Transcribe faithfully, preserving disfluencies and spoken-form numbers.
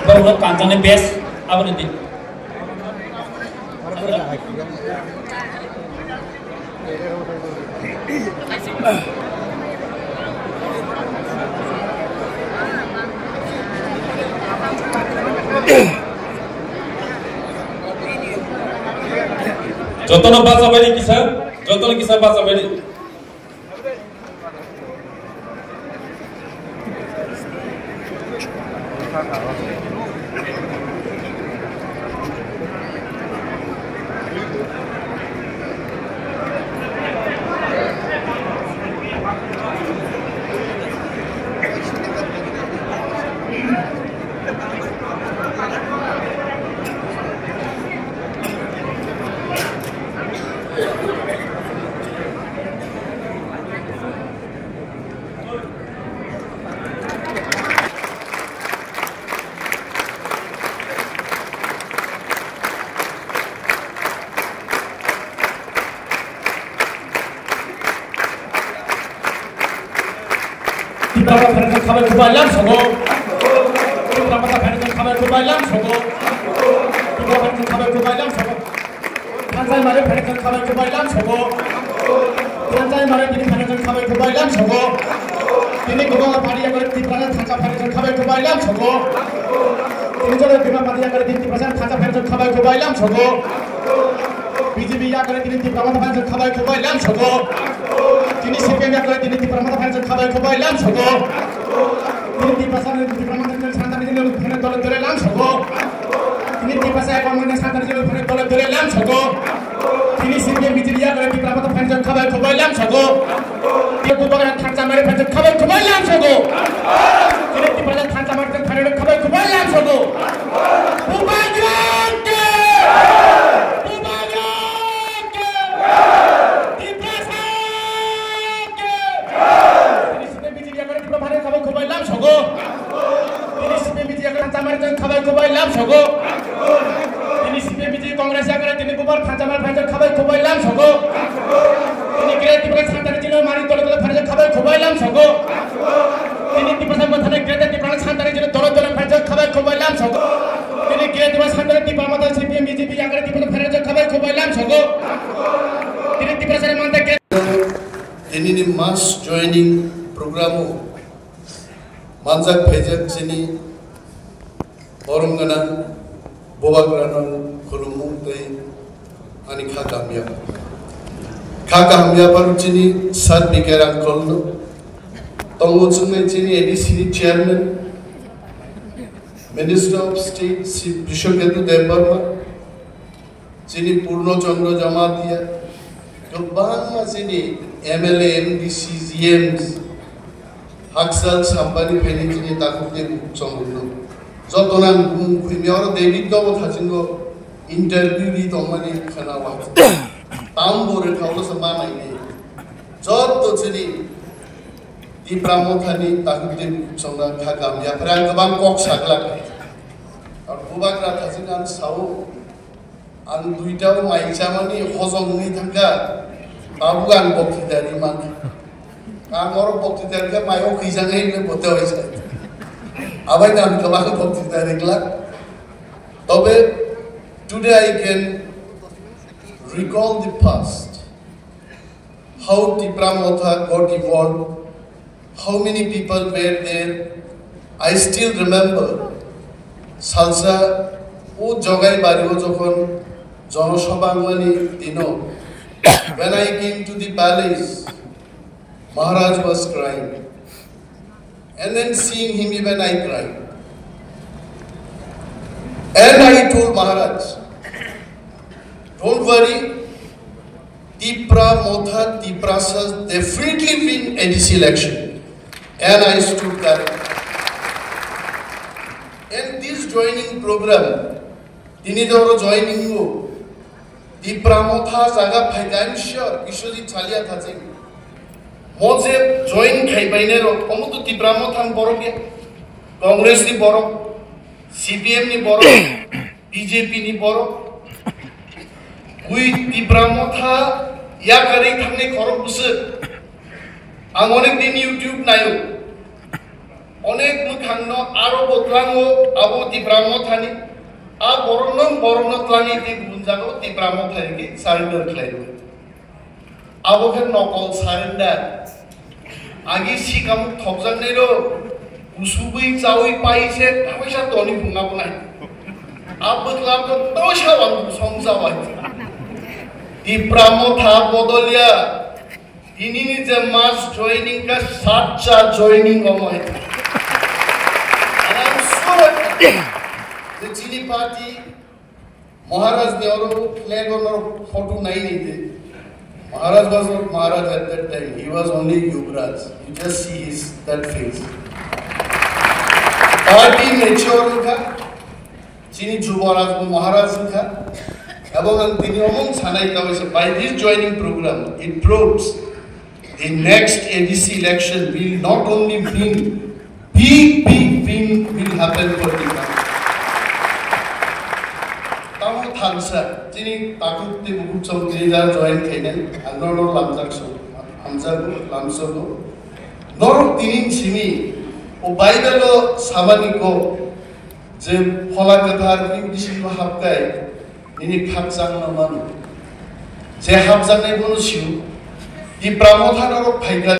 Borok kanjani best aboni di. Jotono bacha bai di kisa, jotono kisa bacha bai di. Tipra Motha phainai khabai khwbai lam sogo. Tipra Motha phainai khabai khwbai lam sogo. Tipra Motha phainai khabai khwbai lam sogo. Thansa Mare phainai khabai khwbai lam sogo. Thansa Mare bini phainai khabai khwbai lam sogo. Tini Gobala Padi yakari Tipra Thansa phainai khabai khwbai lam sogo. Tini Jora Bima Padi yakari Tipra Thansa phainai khabai khwbai lam sogo. B J P yakari tini Tipra Motha phainai khabai khwbai lam sogo. Tini C P M yakari tini Tipra Motha phainai khabai khwbai lam sogo. Tini Tipra Motha, Tipra Motha phainai dole dole lam sogo. Tini Tipra Motha phainai dole dole lam sogo. Tini C P M B J P yakari Tipra Motha phainai khabai khwbai lam sogo. Tini Tipra Thansa Mare phainai khabai khwbai lam sogo. Tini Tipra Thansa Mare phainai khabai khwbai lam sogo. Bubagra ke! Bubagra ke! Tiprasa ke! Tini C P M B J P yakari Tipra Motha phainai khabai khwbai lam sogo. Tini C P M B J P yakari Thansa Mare khabai khwbai lam sogo. Tini C P M B J P Congress yakari tini Bubagra Thansa Mare phainai khabai khwbai lam sogo. Tini Greater Tipraland Santari Jino mani dole dole phainai khabai khwbai lam sogo. Tini Tiprasa Motha ni Greater Tipraland Santari Jino dole dole phainai khabai khwbai lam sogo. Tini Greater Tipraland Santari Tipra Motha C P M B J P yakari Tipra phainai khabai khwbai lam sogo. Tini Tiprasa Motha ke Tini ni mass joining program o manjak phaijak chini borom gwnang Bubagrano khulumung tei ani kha kaham yaphar. Kha kaham yaphar chini Sir B K Rangkol no, tongo chwngnai chini A D C ni chairman, Minister of State Shri Bishwaketu Debbarma, chini Purno Chandra Jamatia, kwbangma chini M L A, M D C, G Ms, Haksal Sambani phaini chini takhuk tei bukhuk chongmung no. Joto nang bumung khwimya oro David no bo thachingo interview ri tongmani khwna wa. Tam bo rwkha oro se ma naini. Joto chini Tipra Mothani takhuk tei bukhuk chongna kha kaham yaphar ang kwbang kok saglak. Ar Bubagra thachin ang sao. Ang duita o mai chamani hojom wngwi thangkha, tabuk ang boktita ri mankha. Ang oro boktita rikha, mai o kwijang hai hwnwi bote bai sai. Abai no ang kwbang boktita riglak. Tobe today I can recall the past. How Tipra Motha got evolved, how many people were there, I still remember. Salsa o Jogai Bari o jokhon jonosabha wngmani dino, when I came to the palace, Maharaj was crying. And then seeing him, even I cried. And I told Maharaj, "Don't worry, Tipra Motha, Tiprasa definitely win A D C election." And I stood there. And this joining program, tini doro joining o, Tipra Motha jaga phaikha, I'm sure Biswajit Chaliya thaching. Mo je join khai bainai rok, omo to Tipra Motha ni borok ya. Congress ni borok, C P M ni borok, B J P ni borok, bui Tipra Motha yakarwi thangnai khorok bwswk. Ang onek din YouTube naio, onek mwkhangno aro bo tlango abo Tipra Mothani, a borokno borokno tlangwi tei bumjagao Tipra Motha hwnwi surrender khlairwi. Abo khe nokol surrender. Agi sikamuk thokjaknairok kusubwi chawi pai se kaisa toni phunga bo nai. A bwkla bo toisa wang song jawai. Tipra Motha bodolya. Tinini je mass joining ka satcha joining omo hai. And I'm sure the chini party Maharaj ni oro flag ono photo nai ni de. Maharaj was not Maharaj at that time. He was only Yuvraj. You just see his that face. Party mature wngkha. Chini Juboraj bo Maharaj wngkha. Abo ang tini omong sanai kawaisa by this joining program it proves the next A D C election will not only bring big, big win will happen for the country. Tamo thansa, chini takhuk tei bukhuk chong tini jar join khainai, ang norok lamjak so, hamjago, lamsogo. Norok tini simi, o Bible o samani ko, je phola kwthar ni bisingo hapkai, nini khakchangma mano. Je hapjaknai bono sio, Tipra Motha norok phaikha.